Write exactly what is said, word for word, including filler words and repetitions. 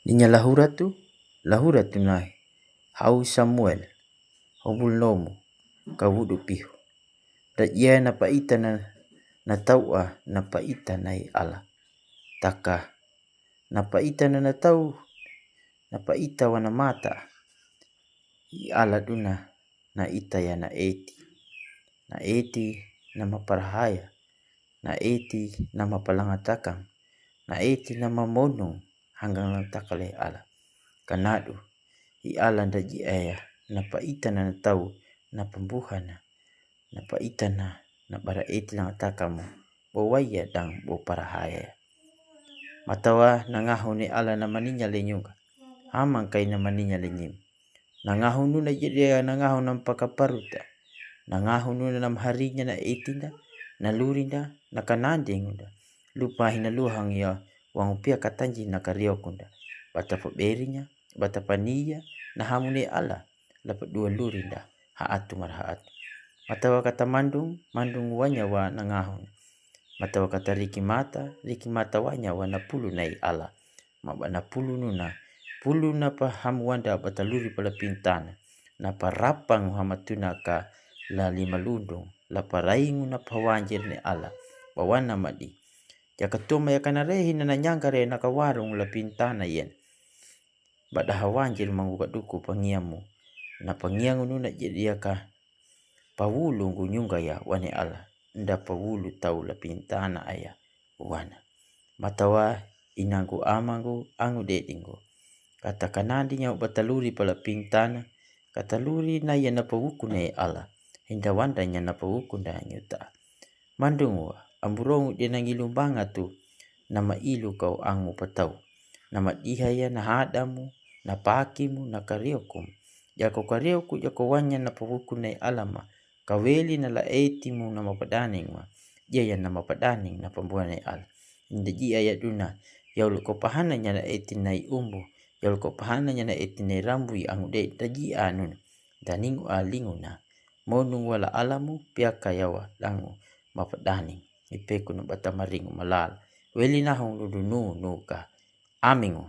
Inya lahura tu, lahura tu na hau Samuel, hobul nomu, ka wudu pihu. Da ia na paita na, na tau a, na paita na i ala. Taka, na paita na na tau, na paita wa na mata. I ala duna, na ita ya na eti. Na eti, na maparahaya. Na eti, na mapalangatakang. Na eti, na mamonung, hanggang lang takale ala. Kanadu, i ala da ji aya, na paita na na tau, na pambuhana. Na paita na, na bara eti lang takamu, bo waya dang bo parahaya. Matawa na ngahu ne ala na maninya le nyunga. Amang kai na maninya le nyim. Na ngahu nu na jede na ngahu nam pakaparuta. Na ngahu nu na nam harinya na etinda, na lurinda, na kanandingunda. Lupa hina luhang ya wang upia katanji na kariokunda. Bata paberinya, bata paniya, na hamu ne ala, lapa dua lurinda, ha atu mar ha atu. Matawa kata mandung, mandung wanya wa na ngahun. Matawa kata riki mata, riki mata wanya wa na pulu na i ala. Ma ba na pulu nuna, pulu na pa hamu wanda bata luri pala pintana. Na pa rapang hamatuna ka la lima lundung, la pa raingu na pa wanjir ne ala, ba wana madi. Jaka tuma ya kana rehi na na nyangka re na ka warung la pintana yen. Bada hawanjir mangu ka duku pangiamu, na pangiangu nuna jedi ya ka pawulu ngu nyunga ya wane ala, nda pawulu tau la pintana aya wana. Matawa inangu amangu angu dedingu. Kata kanandi nyau bataluri pala pintana, kataluri na ya na pawuku ne ala, hinda wanda nya na pawuku nda nyuta. Mandungwa, amburongu de na ngilumbanga tu, na mailu kau angu patau. Na madiha ya na hadamu, na pakimu, na kariokum. Jako karioku, jako wanya na pawuku ne alama, kaweli na la etimu na mapadaning wa, jaya na mapadaning na pambuane ala. Inda ji aya duna, yaul ko pahana nya na eti na i umbu, yaul ko pahana nya na eti na i rambu i angu de da ji anun. Daningu alingu na, monung wala alamu, piaka yawa langu, mapadaning, ipeku nu bata maringu malal. Weli nahung ludu nu, nu ka, amingu.